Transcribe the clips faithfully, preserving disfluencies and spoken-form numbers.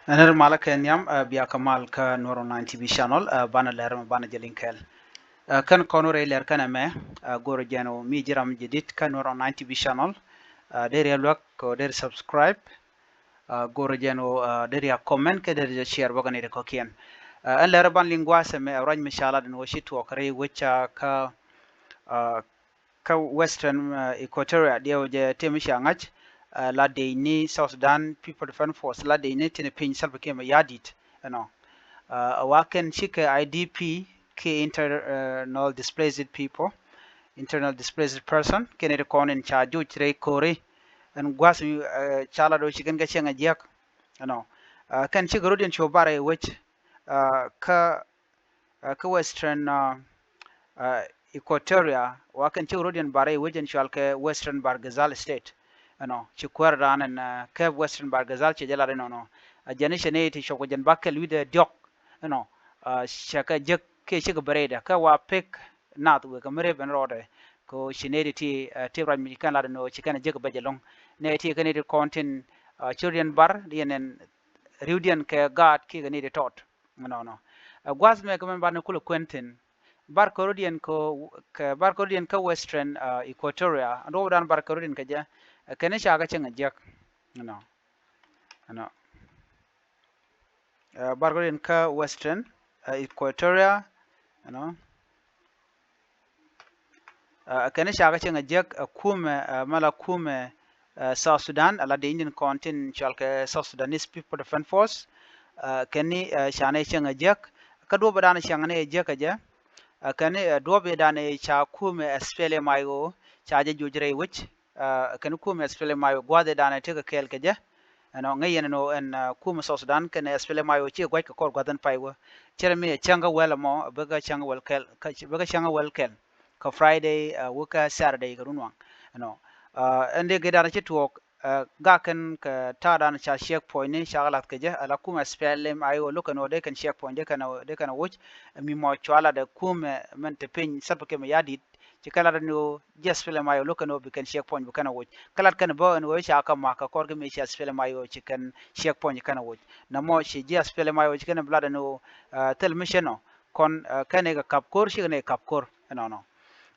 Ɛn ri malä kɛ nhiam, ɛ, bia kɛ mal kä Nuɛr online T V channel, ɛ, banɛ lɛr mɛ banɛ jɛ liŋ kɛɛl. Ɛ, kɛn kɔn wä rɛy lɛr kɛn ɛmɛ, ɛ, go̱rɛ jɛn ɔ mi ji̱ ram jɛ dit kä Nuɛr online T V channel. Ɛ, deri ɛ luäk kɛ deri subscribe. Ɛ, go̱rɛ jɛn ɔ, ɛ, deri ɛ comment kɛ deri jɛ share bä kɛ nɛy ti kɔ̱kiɛn. Ɛ, ɛn lɛr ban liŋ gua̱a̱th ɛmɛ, ɛ, ruac mi ca lat ɛn ɣöö ci tuɔɔk rɛy wec, ɛ, kä, ɛ, kä Western, ɛ, Equatoria, diɛw jɛ tëë mi cia ŋa̱c, ɛ, la dec ni South Sudan People Defense Force, la dec ni tin piny Salva Kiir Mayardit, you know. Ɛ, wa kɛn cikɛ I D P, ki internal displaced people, internal displaced person, kɛn iti kɔn in ca juc rɛy ko̱ri, ɛn gua̱th mi, ɛ, ca la do̱ ci kɛn kɛ cieŋ a jiäk, you know. Ɛ, kɛn cikɛ rot in cu bar ɛ wec, ɛ, kä ɛ, kä Western, ɛ, ɛ, Equatoria, wa kɛn cik rot yɛn bar i̱ wec in cual kɛ Western Bahr el Ghazal State. Ɛnɔ, ci kuäär dan ɛn, ɛ, kɛ Western Bahr el Ghazal ci jɛ lat inɔnɔ. Ɛ, jɛn i̱ cɛ nɛy ti cuɔp kɛ jɛn bakɛl wi̱cdɛ diɔ̱k. Ɛnɔ, ɛ, cɛ kɛ jek kiɛ cikɛ bɛ rɛydɛ. Kɛ wa pek nath wek kɛ mi rep ɛn rɔɔdɛ. Kɛ ɣöö ci nɛy ti ti, ɛ, ti ruac mi ci kɛn lat inɔ ci kɛn ɛ jek bɛ jɛ lo̱ŋ. Nɛy ti kɛ nɛy ti kɔn tin, ɛ, ci rot yɛn bar, yɛn ɛn ri̱wdiɛn kɛ gaat kiɛ kɛ nɛy ti tɔt. Nɔnɔ. Ɛ, gua̱th mɛ kɛ mɛn banɛ kulɛ kuɛn thi̱n. Bar kärot yɛn kä, kɛ bar kärot yɛn kä Western, ɛ, Equatoria. Ɛn duɔ̱p dan bar kärot yɛn kɛ jɛ. Ɛ, kɛn i̱ ca kɛ cieŋ a jiäk. Nɔ. Nɔ. Ɛ, bar kärot yɛn kä Western, ɛ, Equatoria. Nɔ. Ɛ, kɛn i̱ ca kɛ cieŋ a jiäk, ɛ, kumɛ, ɛ, mɛ la kumɛ, ɛ, South Sudan, ala dec in kɔn tin cual kɛ South Sudanese People Defense Force. Ɛ, kɛn i̱, ɛ, ca nɛ cieŋ a jiäk. Kä duɔ̱p dan cieŋ nɛ a jiäk kɛ jɛ. Ɛ, kɛn i̱, ɛ, duɔ̱p i̱ dan i̱ ca kumɛ S P L M I O, ca jɛ juc rɛy wec. Ɛ, kɛn kumɛ S P L M I O gua̱th i̱ dan i̱ tekɛ kɛɛl kɛ jɛ. Ɛnɔ, ŋäc yɛn ɛn ɣöö ɛn, ɛ, kumɛ South Sudan kɛnɛ S P L M I O ci gua̱c kɛ kɔr gua̱th ɛn pay wä. Cɛ rɛ mi ɛ cäŋ kä wäl ɛmɔ, bikɛ cäŋ kä wäl kɛl, kä, bikɛ cäŋ kä wäl kɛl. Kɛ Friday, ɛ, wä kä Saturday kɛ run waŋ. Ɛnɔ. Ɛ, ɛn dee gɛ dan ci tuɔɔk, ɛ, gak kɛn kɛ ta̱a̱ dan ca checkpoint ni ca kɛ lath kɛ jɛ, ala kumɛ S P L M I O lo̱k kɛn ɣöö dee kɛn checkpoint, dee kɛn, dee kɛn woc, ɛ, mi mɔ cua lat ɛ kumɛ mɛn te piny Salva Kiir Mayardit, ci kɛn lat ni ɣöö ji̱ S P L M I O lo̱k kɛn ɣöö bi kɛn checkpoint bi kɛn a woc. Kä lat kɛn bä ɛn ɣöö ca kɛ mak kɛ kɔr kä mi ci S P L M I O ci kɛn checkpoint kɛn a woc. Nɛmɔ ci ji̱ S P L M I O ci kɛn bi lat ni ɣöö, ɛ, thil mi cɛ nɔ kɔn, ɛ, kɛn i̱ kɛ kap ko̱r, ci kɛn i̱ kap ko̱r ɛnɔnɔ.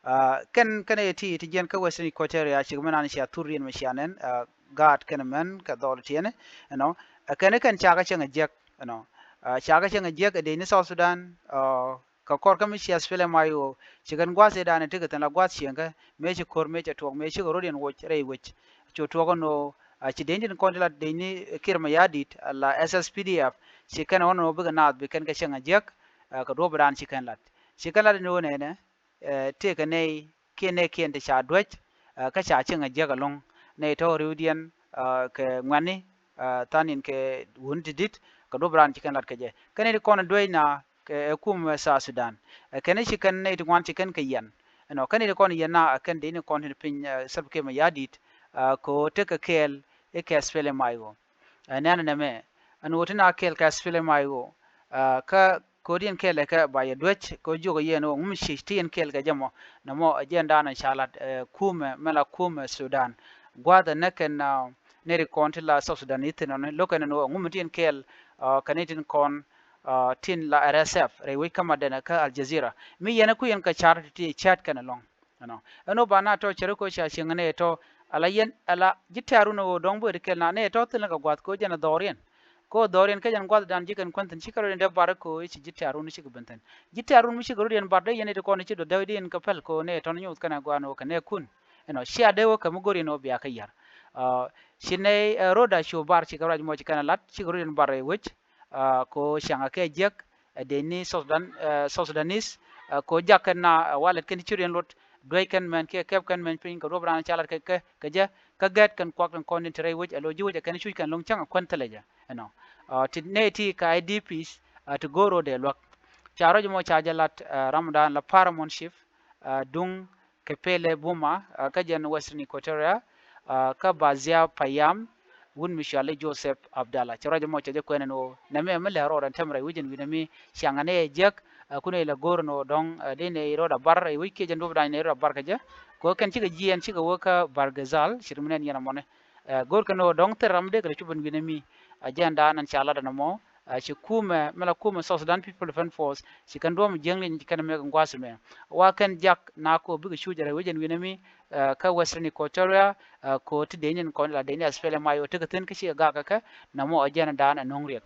Ɛ, kɛn, kɛn i̱ ti, ti jiɛn kä Western Equatoria, ci kɛ mɛn an cia thur riɛn mi cia nɛn, ɛ, gaat kɛn mɛn kɛ dhɔl tiɛn ɛnɔ. Ɛ, kɛn i̱ kɛn ca kɛ cieŋ a jiäk ɛnɔ. Ɛ, ca kɛ cieŋ a jiäk ɛ dec ni South Sudan, ɛ, kɛ kɔr kä mi ci S P L M I O, ci kɛn gua̱th i̱ dan i̱ tekɛ thi̱n la gua̱th cieŋkä, mëë ci ko̱r, mëë cɛ tuɔɔk, mëë cikɛ rot yɛn woc rɛy wec. Cu tuɔɔk ɛn ɣöö, a, ci dec in kɔn ti la dec ni Kiir Mayardit, a, la S S P D F, ci kɛn ɣɔn ɛn ɣöö bikɛ naath bi kɛn kɛ cieŋ a jiäk, a, kɛ duɔ̱p dan ci kɛn lat. Ci kɛn lat ɛn ɣöö nɛnɛ, ɛ, tëëkɛ nɛy kiɛ nɛɛkiɛn ti ca duäc, ɛ, kä ca cieŋ a jiäk ɛlɔ̱ŋ. Nɛy tɔ̱ ri̱wdiɛn, ɛ, kɛ ŋuɛ̈tni, ɛ, tha̱a̱ŋ in kɛ wutni ti di̱t, kɛ duɔ̱p raan ci kɛn lat kɛ jɛ. Kä nɛy ti kɔn duäc na kɛ ɛ kumɛ South Sudan. Ɛ kɛn ci kɛn nɛy ti ŋuan ci kɛn kɛ yiɛn. Ɛnɔ, kä nɛy ti kɔn yiɛn na ɛ kɛn dee ni kɔn tin piny, ɛ, Salva Kiir Mayardit, ɛ, kɛ ɣöö tekɛ kɛɛl i̱ kɛ S P L M I O. Ɛ, nɛn nɛmɛ, ɛn ɣöö tin a kɛɛl kɛ S P L M I O, ɛ, kä ko̱diɛn kɛɛl kɛ ba yɛ duäc, kɛ ɣöö jiök yɛn ɣöö ŋum ci ti yɛn kɛɛl kɛ jɛ mɔ, nɛmɔ ɛ jɛn daanɔ ca lat, ɛ, kumɛ, mɛ la kumɛ Sudan. Gua̱a̱th ɛ nɛ kɛn, ɛ, nɛy ti kɔn ti la South Sudan i̱ thi̱n ɔni, lo̱k kɛn ɛn ɣöö ŋum ti yɛn kɛɛl, ɛ, kɛ nɛy tin kɔn, ɛ, tin la R S F, rɛy wec kä Madɛnɛ kä Al Jazeera. Mi yɛn ɛ ku yɛn kɛ car ti ti cäät kɛn ɛlɔ̱ŋ. Ɛnɔ. Ɛn ɣöö ba na tɔ̱ cɛ ri ko̱ ca cieŋ nɛ tɔ̱, ala yɛn, ala ji̱ tɛ̈run ɣöö dɔ̱ŋ bä ri kɛl na nɛ tɔ̱ thilɛ kɛ gua̱th ko̱ jɛn ɛ dhɔriɛn. Ko̱ dhɔriɛn kä jɛn gua̱thdan ji̱ kɛn kuän thi̱n cikɛ rɔ̱diɛn dee bar ko̱ i̱ ci ji̱ tɛ̈run cikɛ ben thi̱n. Ji̱ tɛ̈run mi cikɛ rɔ̱diɛn bar dee yɛn i̱ ti kɔn i̱ ci duɔth dee wä di in kɛ päl ko̱ nɛ tɔ̱n nyuuth kɛnɛ gua̱n ɣöö kɛ nɛ kun. Ɛnɔ, cia dee wä kɛ mi go̱riɛn ɣöö bia kɛ yär. Aa, ci nɛ, ɛ, ro̱da cu bar cikɛ ruac mɔ ci kɛn ɛ lat, cikɛ rɔ̱diɛn bar ɛ wec, aa, ko̱ ciaŋ a kɛ jiäk, ɛ dee ni South Sudan, ɛ, South Sudanese, ɛ, ko̱ jak kɛn na, ɛ, walɛt kɛn ci riɛn luɔt, duec kɛn mɛn kiɛ kɛp kɛn mɛn piny kɛ duɔp raan ca lat kɛ, kɛ, kɛ jɛ, kä gɛt kɛn kuak tin kɔn tin te rɛy wec, ɛ lo̱c ji̱ wec ɛ kɛn cuc kɛn lo̱ŋ cäŋ ɛ kuän thilɛ jɛ, ɛnɔ. Ɛ, ti nɛy ti kɛ I D Ps, ɛ, ti go̱o̱r ro̱dɛ luäk. Ca ruac mɔ ca jɛ lat, ɛ, Ramadan la Paramount Chief, ɛ, duŋ kɛ Pele Buma, ɛ, kä jɛn Western Equatoria, ɛ, kä Bazia Payam, wut mi cɔal i̱ Joseph Abdallah. Cɛ ruac ɛmɔ cɛ jɛ kuɛn ɛn ɣöö nɛmɛ mi lɛ rɔɔdɛ ɛn tɛm rɛy wi̱c ɛn wi̱nɛ mi ciaŋ ɛn ɛ jiäk, ɛ, kun ɛ lɛ go̱o̱r ɛn ɣöö dɔ̱ŋ, ɛ, dee nɛ rɔɔdɛ bar rɛy wi̱c kiɛ jɛn duɔ̱p da̱ny nɛ rɔɔdɛ bar kɛ jɛ. Kɛ ɣöö kɛn cikɛ jiɛɛn cikɛ wä kä Bahr el Ghazal, ci ri mi nɛn yɛn ɛmɔni. Ɛ, go̱o̱r kɛn ɣöö dɔ̱ŋ thil ram dee kɛ lɛ cop ɛn wi̱n ɛmi. Ɛ, jɛn da̱a̱n ɛn ca lat ɛn ɛmɔ. Ɛ, ci kumɛ mi la kumɛ South Sudan People Defense Force ci kɛn duɔ̱ɔ̱m jiäkni ci kɛn mɛk ɛn gua̱a̱th ɛmɛ. Wa kɛn jak na kɔ bikɛ cuc rɛy wec ɛn wi̱n ɛmi, ɛ, kä Western Equatoria, ɛ, kɔ ti dee nyin kɔn la dee ni SPLM-IO tekɛ thi̱n kä ci kɛ gak kɛ kɛ, nɛmɔ ɛ jɛn da̱a̱n ɛ no̱ŋ riɛk.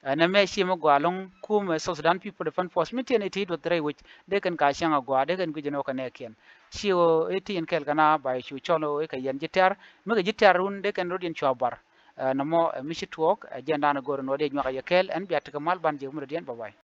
Ɛ, nɛmɛ ci mi gɔaa ɛlɔ̱ŋ kumɛ South Sudan People Defense Force mi tiɛn i̱ ti duɔth rɛy wec, dee kɛn ka cäŋ agɔaa, dee kɛn guic ɛn ɣöö kɛ nɛɛkiɛn. Ci ɣöö i̱ ti yɛn kɛɛl kɛ na ba cu cɔl ɣöö i̱ kɛ yɛn ji̱ tɛ̈r, mi kɛ ji̱ tɛ̈r wun dee kɛn rɔ̱diɛn cua bar. Ɛ, nɛmɔ, ɛ, mi ci tuɔɔk, ɛ, jɛn da̱a̱n ɛ go̱o̱r ɛn ɣöö dee nyuak ɛ yɛ kɛɛl, ɛn bia tekɛ mal ban jek mi rɔ̱diɛn, bye bye.